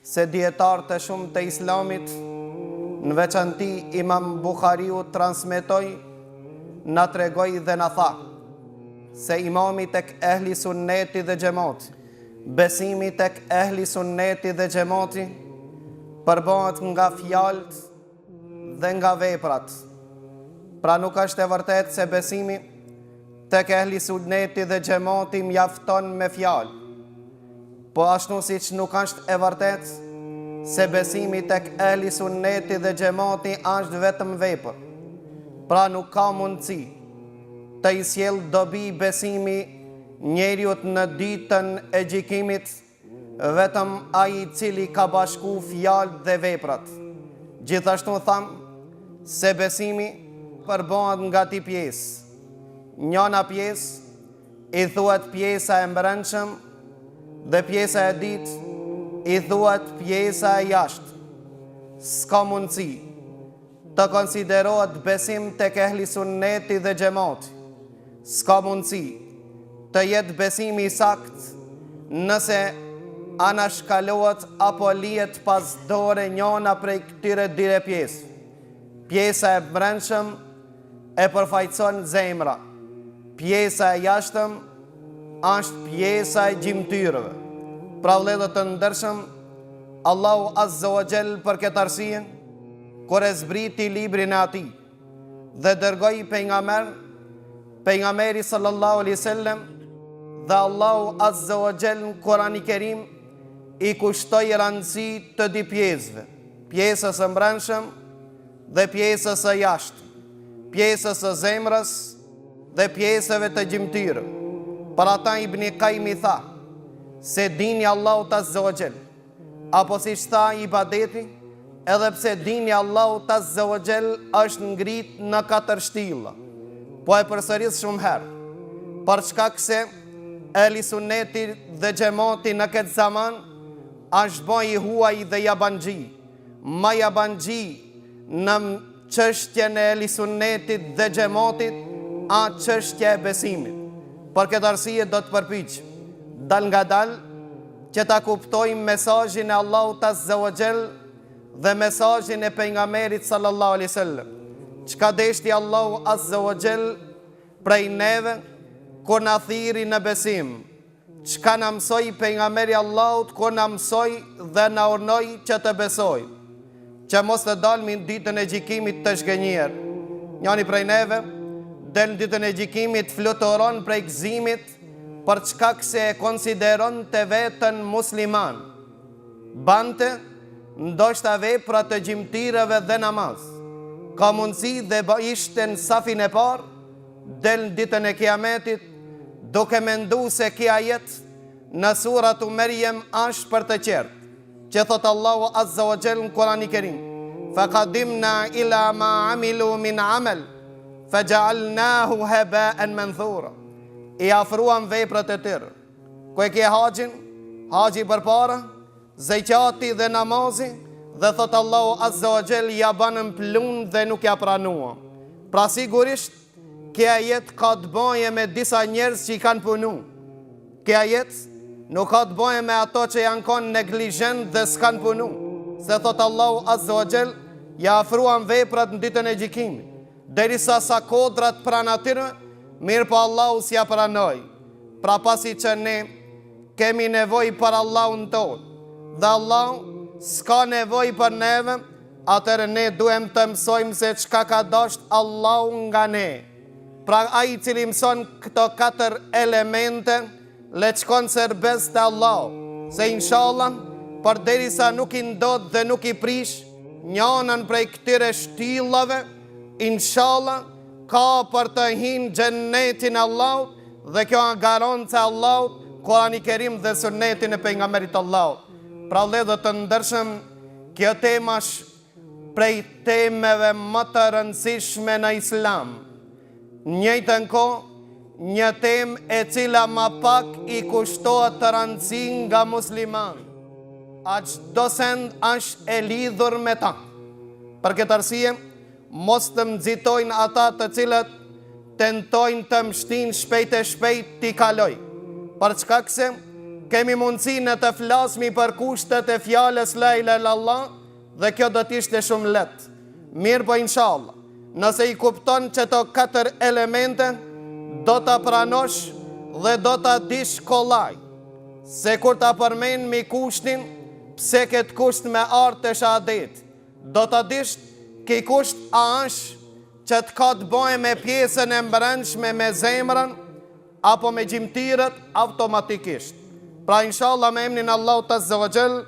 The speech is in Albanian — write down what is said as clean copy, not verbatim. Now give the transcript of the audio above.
Se dijetarët e shumtë të Islamit, në veçanti Imam Buhariu transmetoi, na tregoi dhe na tha se imani tek ehli sunneti dhe xhemati, besimi tek ehli sunneti dhe xhemati përbëhet nga fjalët dhe nga veprat. Pra nuk është e vërtetë se besimi tek ehli sunneti dhe xhemati mjafton me fjalë. Po ashtu siç nuk është e vërtetë se besimi tek ehli sunneti dhe xhemati është vetëm vepër. Pra nuk ka mundësi të i sjellë dobi besimi njeriut në ditën e gjykimit vetëm ai i cili ka bashku fjalët dhe veprat. Gjithashtu thamë se besimi përbëhet nga dy pjesë. Njana pjesë I thuhet pjesa e mbrendshëm dhe pjesa e dytë i thuhet pjesa e jashtë. S'ka mundësi të konsiderohet besim tek ehli sunneti dhe xhemati. S'ka mundësi të jetë besimi i saktë nëse anashkalohet apo lihet pas dore njona prej këtyre dyre pjesë. Pjesa e mbrendshëm e përfaqëson zemra. Pjesa e jashtëm është pjesa e gjymtyrëve. Pra vëllezër të ndershëm, Allahu Azza wa Jall për këtë arsye, kur e zbriti librin e atij dhe dërgoi pejgamber, pejgamberi sallallahu alaihi wasallam dhe Allahu Azza wa Jall në Kurani Kerim i kushtoi rëndësi të dy pjesëve, pjesës së mbrendshëm dhe pjesës së jashtë, pjesës së zemrës dhe pjesëve të gjymtyrëve. Për ata Ibni Kajimi tha se dini i Allahut Azza wa Jall, apo siç tha ibadeti, edhe pse dini i Allahut Azza wa Jall është ngrit në katër shtylla. Po e përsëris shumë herë, për shkak se ehli sunneti dhe xhemati në këtë zaman është ba i huaj dhe jabanxhi. Ma jabanxhi në çështjen e ehli sunnetit dhe xhematit a çështja e besimit. Për këtë arsye do të përpiqem dalngadalë që ta kuptojmë mesazhin e Allahut Azza wa Jall dhe mesazhin e pejgamberit sallallahu alaihi wasallam. Çka deshti Allahu Azza wa Jall prej neve kur na thirri në besim? Çka na mësoi Pejgamberi i Allahut kur na mësoi dhe na urnoi që të besojmë, që mos të dalmi në ditën e gjykimit të zhgënjyer. Njani prej neve del në ditën e gjykimit fluturon prej gëzimit për shkak se e konsideronte veten musliman. Bante ndoshta vepra të gjymtyrëve dhe namaz. Ka mundësi dhe ishte në safin e parë, Del në ditën e Kiametit duke mendu se ky ajet në suratu Merjem ashtë për të tjerët, që thotë Allahu Azza wa Jall në Kurani Kerim, Fa qadimna ila ma amilu min amal, fa ja'alnahu haba'an manthura. I afruam veprat e tyre. Ku e ke haxhin? Haxhi përpara, Zeqati dhe namazi dhe thotë Allahu Azza wa Jall ja banëm pluhun dhe nuk ja pranuam. Pra sigurisht ky ajet ka të bëjë me disa njerëz që i kanë punu. Ky ajet nuk ka të bëjë me ato që janë konë neglizhent dhe s'kanë punu. Se thotë Allahu Azza wa Jall ja afruam veprat në ditën e gjykimit. Derisa sa kodrat pranë atyre, mirëpo Allahu s'ja pranoi. Pra pasi që ne Kemi nevojë për Allahun tonë dhe Allahu s'ka nevojë për neve, atëherë ne duhem të mësojmë se çka ka dashtë Allahu nga ne. Pra ai i cili mëson këto katër elemente, le të shkon serbest te Allahu, se inshallah, përderisa nuk i ndot dhe nuk i prish njanën prej këtyre shtyllave, inshallah, ka për të hi në xhennetin e Allahut, Dhe kjo është garanca e Allahut, Kurani Kerim dhe Sunnetin e Pejgamberit të Allahut. Pra vëllezër të ndershëm, kjo temë është prej temeve më të rëndësishme në Islam. Në njëjtën kohë, një temë e cila ma pak i kushtohet rëndësi nga muslimanët. A çdo send është e lidhur me ta. Për këtë arsye, Mos të më nxitojnë ata të cilët tentojnë të më shtinë shpejt e shpejt t'i kaloj. Për shkak se? Kemi mundësi ne të flasmi për kushtet e fjalës la ilaha illallah dhe kjo do të ishte shumë lehtë. Mirëpo inshallah, nëse i kupton qëto katër elemente, do ta pranosh dhe do ta dish kollaj. Se kur ta përmenmi kushtin, pse këtë kusht me ardhë te shahadeti, do ta dish ky kusht a është që të ka të bëjë me pjesën e mbrendshme me zemrën, apo me gjymtyrët automatikisht. Pra inshallah me emnin Allahut Azza wa Jall.